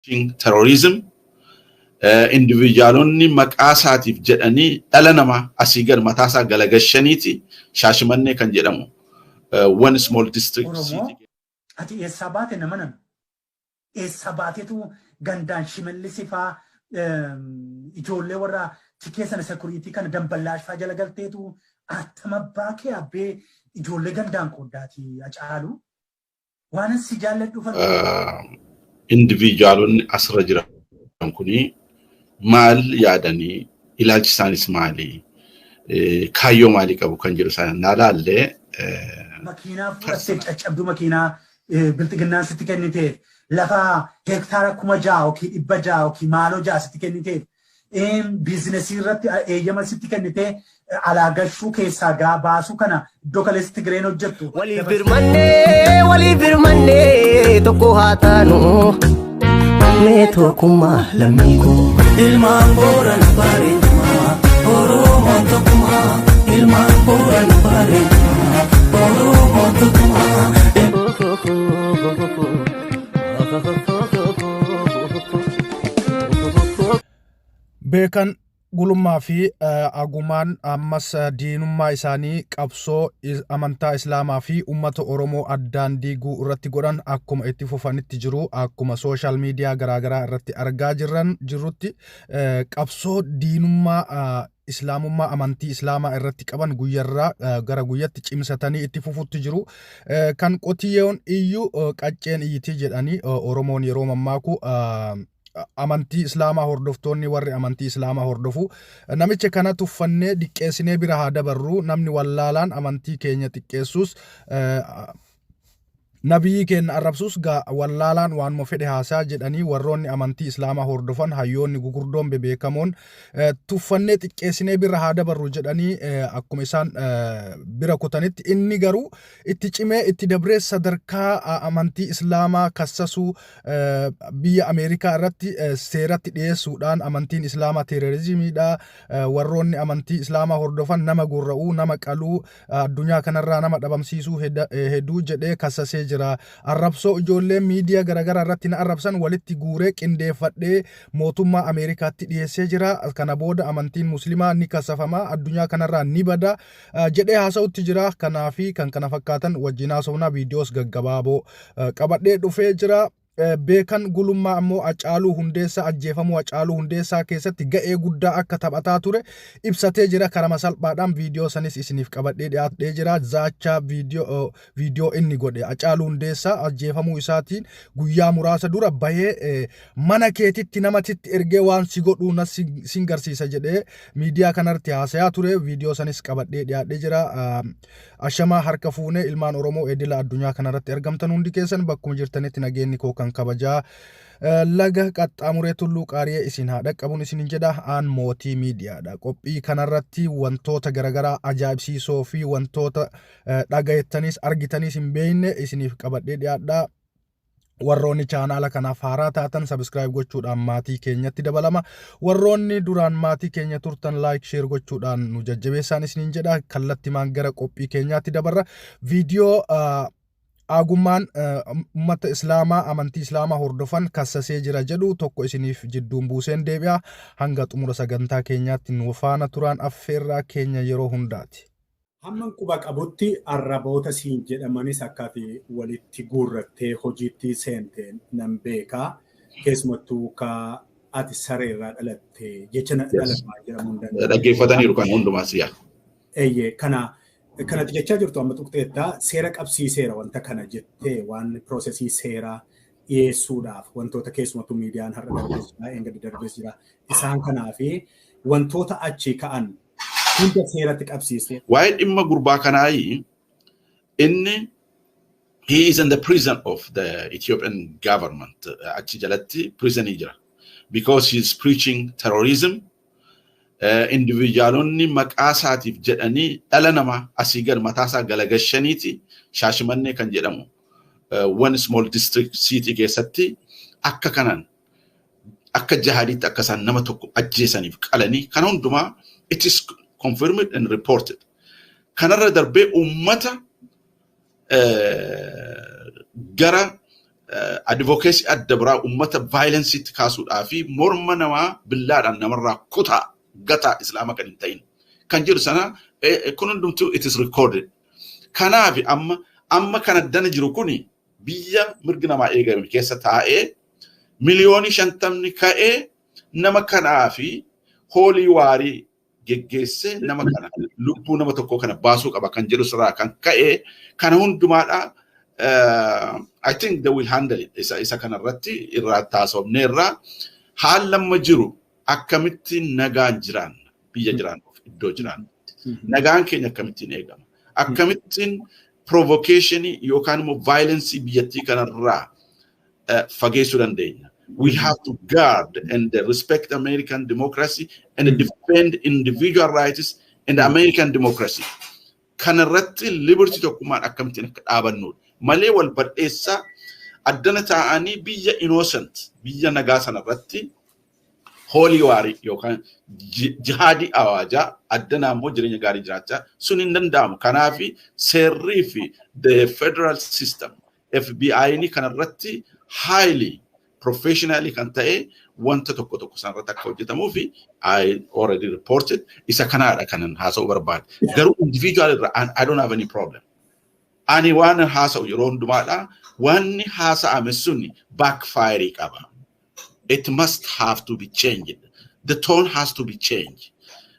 Terrorism, individualonni maqaa isaatiif jedhanii dhala namaa asii gad mataasaa galagashaniiti Shaashimannee kan jedhamu one small district Oromoo city. Ati eessaa baate nama nan? Eessaa baatetu gandaan Shimallisi faa, ijoollee warra tikee sana, security kana, Damballaash faa jala galteetu attama abbaa kee abbee ijoollee gandaan qooddaati Hacaalu? Waan si jaalladhu. Individualonni asirra jiran kuni maal yaadanii, ilaalchi isaanis maali, kaayyoo maalii qabu kan jedhu isaan naa laallee. Makiinaa fudhattee caccabduu, makiinaa bilxiginnaan sitti kenniteef, lafa hektaara 6,000 yookiin 600 yookiin maaloo ja'a sitti kenniteef, business irratti eeyyama sitti kennitee, alaa gashuu keessaa gaa baasuu kana iddoo kaleessi Tigireen hojjettu. Waliif birmannee, waliif birmannee, tokko haa taanu. Mee tokkummaa lammii koo. Ilmaan Boorana bareedumaa, Oromoon tokkumaa. Ilmaan Boorana bareedumaa, Oromoon tokkumaa. Beekan Gulummaa fi Agumaan ammas diinummaa isaanii qabsoo amantaa Islaamaa fi uummata Oromoo addaan diiguu irratti godhan akkuma itti fufanitti jiru. Akkuma social media garaagaraa irratti argaa jirran jirrutti, qabsoo diinummaa Islaamummaa, amantii Islaamaa irratti qaban guyyarraa gara guyyatti cimsatanii itti fufutti jiru. Kan qotiyyoon iyyuu qacceen iyyiti jedhanii Oromoon yeroo mammaaku, amantii Islaamaa hordoftoonni, warri amantii Islaamaa hordofu, namicha kana tuffannee diqqeessinee bira haa dabarru, namni wallaalaan amantii keenya xiqqeessus, nabiyyi keenya arrabsus, wallaalaan waanuma fedhe haasaa jedhanii, warroonni amantii Islaamaa hordofan, hayyoonni gugurdoon bebeekamoon, tuffannee xiqqeessinee bira haa dabarru jedhanii akkuma isaan bira kutanitti, inni garuu itti cimee itti dabree sadarkaa amantii Islaamaa kassasuu, biyya Ameerikaa irratti seeratti dhiyeessuudhaan, amantiin Islaamaa terrorismiidha, warroonni amantii Islaamaa hordofan nama gurra'uu, nama qaluu, addunyaa kanarraa nama dhabamsiisuu hedduu jedhee kassasee jira. Arrabsoo ijoollee miidiyaa garaagaraa irratti na arrabsan walitti guuree qindeeffadhee mootummaa Ameerikaatti dhiyeessee jira. Kana booda amantiin Muslimaa ni kassafama, addunyaa kanarraa ni bada jedhee haasa'utti jira. Kanaa fi kan kana fakkaatan wajjin haasofnaa, viidiyoos gaggabaaboo qabadhee dhufee jira. Beekan Gulummaa ammoo Hacaaluu Hundeessaa, ajjeefamuu Hacaaluu Hundeessaa keessatti ga'ee guddaa akka taphataa ture ibsatee jira. Karama salphaadhaan viidiyoo sanis isiniif qabadhee dhiyaadhee jira. Zaachaa viidiyoo inni godhe, Hacaaluu Hundeessaa ajjeefamuu isaatiin guyyaa muraasa dura bahee, mana keetitti namatitti ergee waan si godhuu na sin garsiisa jedhee miidiyaa kanarratti haasayaa ture. Viidiyoo sanis qabadhee dhiyaadhee jira. Ashamaa, harka fuunee ilmaan Oromoo edila addunyaa kanarratti argamtan hundi keessan, bakkuma jirtanitti nageenyi koo kan kabajaa laga qaxxaamuree tulluu qaariyee isin haa dhaqqabuun isinin jedha. Aan Mootii Miidiyaadha. Qophii kanarratti wantoota garaagaraa ajaa'ibsiisoo fi wantoota dhagayettanis argitanis hin beekne isiniif qabadhee dhiyaadha. Warroonni chaanaala kanaaf haaraa taatan subscribe gochuudhaan maatii keenyatti dabalama. Warroonni duraan maatii keenya turtan like, share gochuudhaan nu jajjabeessaan isiniin jedha. Kallattimaan gara qophii keenyaatti dabarra. Viidiyoo Agummaan uummata Islaamaa, amantii Islaamaa hordofan kassasee jira jedhu tokko isiniif jidduun buuseen deebi'a. Hanga xumura sagantaa keenyaatti nu faana turaan affeerraa keenya yeroo hundaati. Hamman quba qabutti arraboota siin jedhamanis akka ati walitti guurrattee hojiitti seente nan beekaa. Keessumattuu ka ati sareerraa dhalatte jecha dhalamaa jedhamuu hin danda'u. Dhaggeeffataniiru kan hundumaas yaa. Eeyyee, kana kanatti jechaa jirtu amma tuqxeettaa, seera qabsiiseera wanta kana jettee, waan process seeraa dhiyeessuudhaaf wantoota keessumattuu miidiyaan har'a darbees jira, eengadi darbees jira. Isaan kanaa fi wantoota achii ka'an hunda seeratti qabsiistee. Waa'ee dhimma gurbaa kanaa, inni he is in the prison of the Ethiopian government, achi jalatti prisonii jira because he is preaching terrorism. Individualonni maqaa isaatiif jedhanii dhala namaa asii gad mataasaa galagashaniiti Shaashimannee kan jedhamu one small district city keessatti akka kanaan akka jahadiitti akka isaan nama tokko ajjeesaniif qalanii, kana hundumaa it is confirmed and reported. Kanarra darbee uummata gara Advocacy adda biraa uummata violenceitti kaasuudhaa fi morma namaa billaadhaan namarraa kutaa gataa Islaama kan hin ta'in. Kan jiru sana kun hundumtuu it is recorded. Kanaaf amma kan addana jiru kuni biyya mirgi namaa eegame keessa taa'ee 50 miliyoonii ka'ee nama kanaa fi holy warii geggeessee nama kana lubbuu nama tokkoo kana baasuu qaba kan jedhu sirraa kan ka'ee kana hundumaadha. I think they will handle it. Isa kanarratti irraa taasofneerra. Haala amma jiru akkamittiin nagaan jiraan biyya jiraan iddoo jiraan. Nagaan keenya akkamittiin eegama? Akkamittiin provocation yookaan immoo violence biyyattii kanarraa fageessuu dandeenya? We have to guard and respect American democracy and defend individual rights and American democracy. Kanarratti liberty tokkummaan akkamittiin akka dhaabannudha. Malee wal badheessaa addana taa'anii biyya innocent, biyya nagaa sanarratti holy warii yookaan jihaadii awaajaa, addana immoo jireenya gaarii jiraachaa sun hin danda'amu. Kanaaf seerrii fi the federal system FBI ni kanarratti highly professionally kan ta'e wanta tokko tokko sanarratti akka hojjetamuu fi I already reported. Isa kanaadha kanan haasa'uu barbaade. Garuu individual irra I don't have any problem. Ani waan haasa'u yeroo hundumaadha. Wanni haasa'ame suni backfire qaba. It must have to be changed. The tone has to be changed.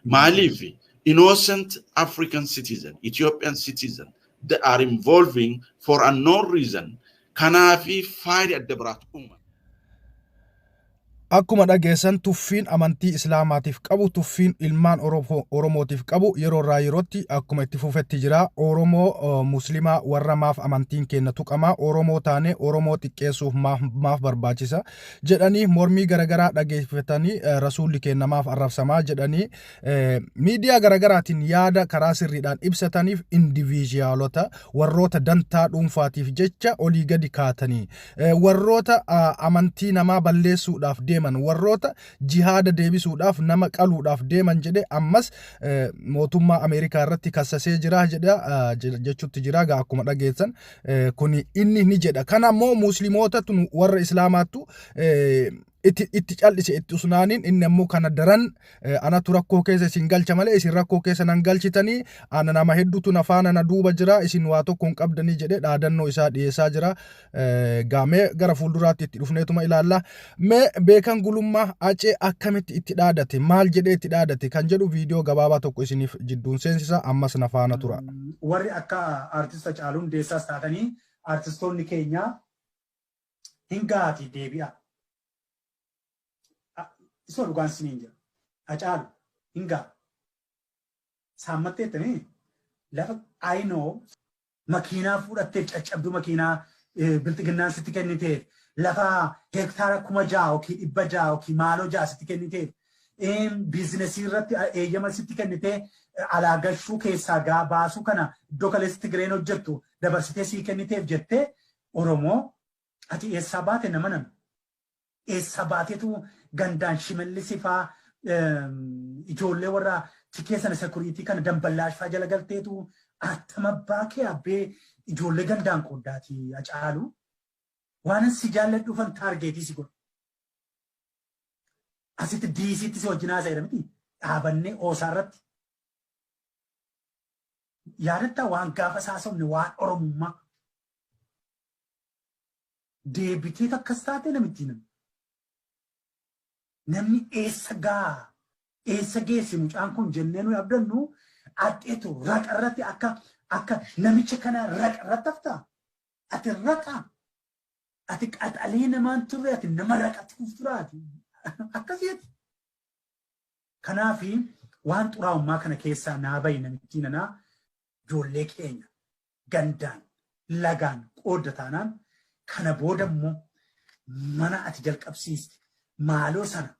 Maaliif innocent African citizen, Ethiopian citizen, they are involving for unknown reason. Kanaafi fire adda biraatu uuma. Akkuma dhageessan, tuffiin amantii Islaamaatiif qabu, tuffiin ilmaan Oromootiif qabu yeroo irraa yerootti akkuma itti fufetti jira. Oromoo Muslimaa warra maaf amantiin keenya tuqamaa, Oromoo taane Oromoo xiqqeessuuf maaf barbaachisa jedhanii mormii garaagaraa dhageeffatanii, rasuulli keenya maaf arrabsamaa jedhanii miidiyaa garaagaraatiin yaada karaa sirriidhaan ibsataniif, individualota warroota dantaa dhuunfaatiif jecha olii gadi kaatanii, warroota amantii namaa balleessuudhaaf deeman, warroota jihaada deebisuudhaaf nama qaluudhaaf deeman jedhe ammas mootummaa Ameerikaa irratti kassasee jira jedha jechutti jira gaa. Akkuma dhageessan kun inni ni jedha. Kana ammoo Musliimootatu, warra Islaamaattu itti cal'ise, itti usnaaniin. Inni ammoo kana daran anatu rakkoo keessa isin galcha malee isin rakkoo keessa nan galchitanii, ana nama hedduutu na faana na duuba jira, isin waa tokko hin qabdanii jedhe dhaadannoo isaa dhiyeessaa jira. Gaamee gara fuulduraatti itti dhufneetuma ilaalla. Mee Beekan Gulummaa Acee akkamitti itti dhaadate, maal jedhee itti dhaadate kan jedhu viidiyoo gabaabaa tokko isiniif jidduun seensisa. Ammas na faana tura. Warri akka artista Haacaaluu Hundeessaas taatanii, artistoonni keenya hin gaati, deebi'a. Isoo dhugaan isiniin jira. Hacaalu hin gaa. Saammatteettanii lafa, I know, makiinaa fudhattee caccabduu makiinaa Bilxiginnaan sitti kenniteef, lafa hektaara 6,000 yookiin 600 yookiin maaloo ja'a sitti kenniteef, businessii irratti eeyyama sitti kennitee alaa gashuu keessaa gaa baasuu kana iddoo kaleessi Tigireen hojjettu dabarsitee sii kenniteef jettee, Oromoo ati eessaa baate nama nami? Eessaa baateetu gandaan Shimallisi faa ijoollee warra tikee sana security kana damballaash faa jala galteetu attama baakee abbee ijoollee gandaan qooddaati Hacaalu? Waan si jaalladhuufan targetii si godhu. Asitti diisiitti si wajjin haasa'eera miti, dhaabannee oosaa irratti. Yaadattaa waan gaafa saasofne, waan Oromummaa? Deebitee akkas taate namittiin namni. Namni eessa gaa, eessa geessi mucaan kun jennee nuyi abdannu adheetu raqa irratti akka namicha kana raqa irratti haftaa. Ati raqa. Ati qaxalee namaan turre, ati nama raqatti kufturaati. Akkasiiti. Kanaafi waan xuraa'ummaa kana keessaa naa bahi namittiin nanaa. Ijoollee keenya gandaan lagaan qoodda taanaan, kana booda immoo mana ati jalqabsiiste maaloo sana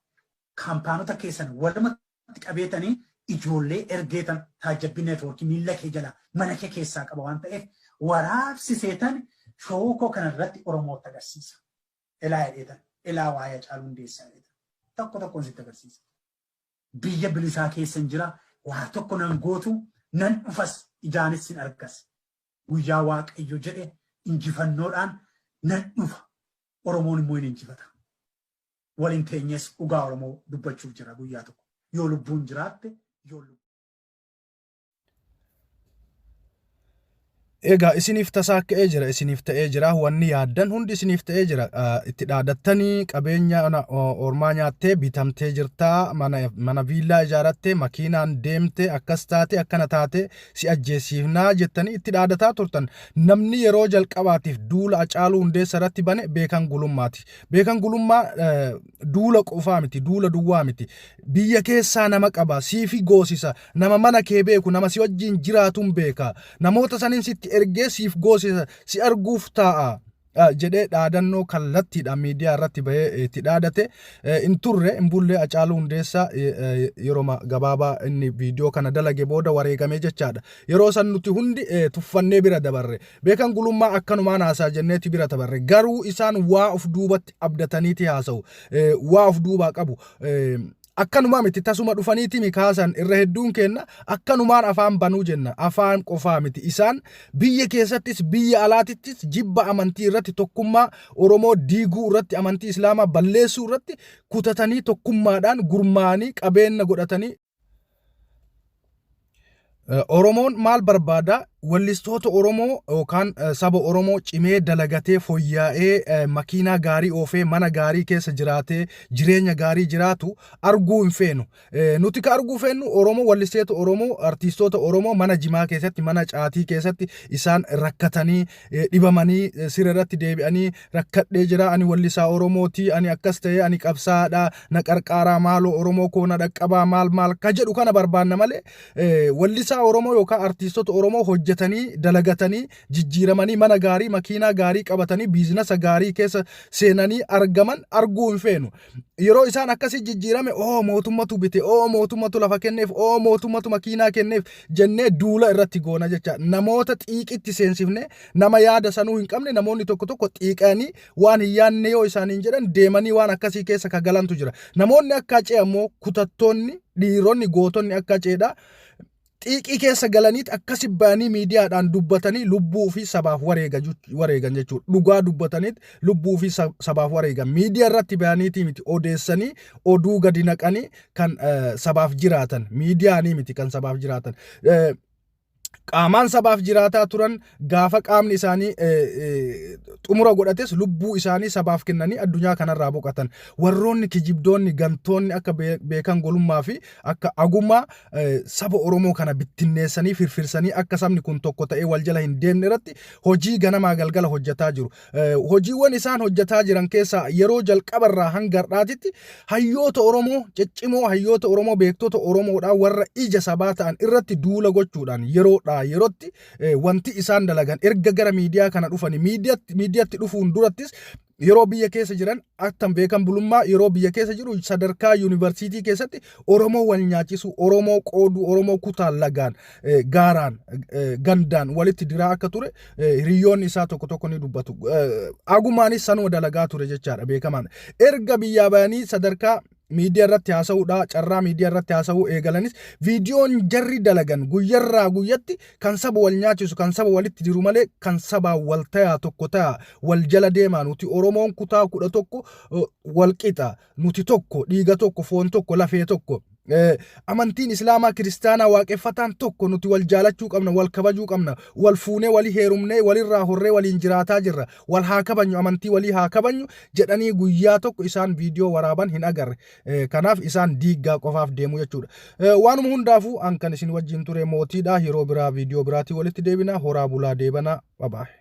kaampaanota keessan walumatti qabeetanii ijoollee ergeetan taajjabbii networkii miilla kee jala mana kee keessaa qaba waan ta'eef waraabsiseetan showuu koo kanarratti Oromootti agarsiisa. Elaa jedheetan, elaa waa'ee Haacaaluu Hundeessaa jedheetan tokko tokkoon sitti agarsiisa. Biyya bilisaa keessan jira, waa tokko nan gootu, nan dhufas, ijaanis sin argas. Guyyaa Waaqayyo jedhe injifannoodhaan nan dhufa. Oromoon immoo hin injifata. Waliin teenyees dhugaa Oromoo dubbachuuf jira guyyaa tokko. Yoo lubbuun jiraatte yoo Egaa isiniif tasaakka'ee jira, isiniif ta'ee jira, wanni yaaddan hundi isiniif ta'ee jira. Itti dhaadattanii qabeenya ormaa nyaattee bitamtee jirtaa, mana viillaa ijaarattee, makiinaan deemtee, akkas taate, akkana taate, si ajjeesiifnaa jettanii itti dhaadataa turtan. Namni yeroo jalqabaatiif duula Hacaaluu Hundeessa irratti bane Beekan Gulummaati. Beekan Gulummaa duula qofaa miti, duula duwwaa miti. Biyya keessaa nama qaba, siifi goosisa, nama mana kee beeku, nama si wajjin jiraatun beeka. Namoota sanin sitti ergee siif goosisa, si arguuf taa'a. Jedhee dhaadannoo kallattiidhaan miidiyaa irratti bahee itti dhaadate hin turre hin bulle Hacaaluu Hundeessaa yeroo gabaabaa inni viidiyoo kana dalage booda wareegamee jechaadha. Yeroo san nuti hundi tuffannee bira dabarre. Beekan Gulummaa akkanumaan haasaa jenneeti bira dabarre. Garuu isaan waa of duubatti abdataniiti haasa'u. Waa of duubaa qabu. Akkanumaa miti tasuma dhufaniiti mi kaasan irra hedduun keenna akkanumaan afaan banuu jenna. Afaan qofaa miti. Isaan biyya keessattis biyya alaatittis jibba amantii irratti tokkummaa Oromoo diiguu irratti amantii Islaamaa balleessuu irratti kutatanii tokkummaadhaan gurmaa'anii qabeenna godhatanii Oromoon maal barbaada? Wallistoota Oromoo yookaan saba Oromoo cimee dalagatee foyyaa'ee makiinaa gaarii oofee mana gaarii keessa jiraatee jireenya gaarii jiraatu arguu hin feenu. Nuti ka arguu feennu Oromoo wallistoota Oromoo artiistoota Oromoo mana jimaa keessatti mana caatii keessatti isaan rakkatanii dhibamanii siree irratti deebi'anii rakkadhee jira ani wallisaa Oromooti ani akkas ta'ee ani qabsaa'aadha na qarqaaraa maaloo Oromoo koo na dhaqqabaa maal maal ka jedhu kana barbaanna malee wallisaa Oromoo yookaan artiistota Oromoo hojjetanii dalagatanii jijjiiramanii mana gaarii makiinaa gaarii qabatanii biizinasa gaarii keessa seenanii argaman arguu hin feenu. Yeroo isaan akkasii jijjiirame oo mootummatu bite oo mootummatu lafa kenneef oo mootummatu makiinaa kenneef jennee duula irratti goona jecha namoota xiiqitti seensifne nama yaada sanuu hin qabne namoonni tokko tokko xiiqanii waan hin yaadne yoo isaaniin jedhan deemanii waan akkasii keessa ka galantu jira. Namoonni akka Hacee ammoo kutattoonni dhiironni gootonni akka Haceedha xiiqii keessa galaniit akkasi ba'anii miidiyaadhaan dubbatanii lubbuu fi sabaaf wareegan jechuudha. Dhugaa dubbataniit lubbuu fi sabaaf wareegan. Miidiyaa irratti ba'aniitii miti odeessanii oduu gadi naqanii kan sabaaf jiraatan. Miidiyaanii miti kan sabaaf jiraatan. Qaamaan sabaaf jiraataa turan gaafa qaamni isaanii xumura godhates lubbuu isaanii sabaaf kennanii addunyaa kanarraa boqotan. Warroonni kijibdoonni gantoonni akka Beekan Golummaa fi akka Agummaa saba Oromoo kana bittinneessanii firfirsanii akka sabni kun tokko ta'ee wal jala hin deemne irratti hojii ganamaa galgala hojjetaa jiru. Hojiiwwan isaan hojjetaa jiran keessaa yeroo jalqabarraa hanga har'aatitti hayyoota Oromoo ciccimoo hayyoota Oromoo beektota Oromoodhaa warra ija sabaa ta'an irratti duula gochuudhaan yeroodhaa yerootti wanti isaan dalagan erga gara miidiyaa kana dhufanii miidiyaatti dhufuun durattis yeroo biyya keessa jiran akkan beekan bulummaa yeroo biyya keessa jiru sadarkaa yuunivarsiitii keessatti Oromoo wal nyaachisuu, Oromoo qooduu, Oromoo kutaan lagaan, gaaraan, gandaan walitti diraa akka ture hiriyoonni isaa tokko tokko ni dubbatu. Agumaanis sanuma dalagaa ture jechaadha beekamaan. Erga biyyaa bayanii sadarkaa miidiyaa irratti haasa'uudha carraa miidiyaa irratti haasa'uu eegalanis viidiyoon jarri dalagan guyyarraa guyyatti kan saba wal nyaachisu kan saba walitti diru malee kan sabaa wal tayaa tokko tayaa wal jala deemaa nuti Oromoon kutaa 11 wal qixa nuti tokko dhiiga tokko foon tokko lafee tokko amantiin islaamaa kiristaanaa waaqeffataan tokko nuti wal jaalachuu qabna wal kabajuu qabna wal fuunee walii heerumnee walirraa horree waliin jiraataa jirra wal haa kabajnu amantii walii haa kabajnu jedhanii guyyaa tokko isaan viidiyoo waraaban hin agarre. Kanaaf isaan diiggaa qofaaf deemu jechuudha. Waanuma hundaafuu an kan isin wajjin ture mootiidha. Yeroo biraa viidiyoo biraatiin walitti deebina. Horaa bulaa deebanaa. Babaay.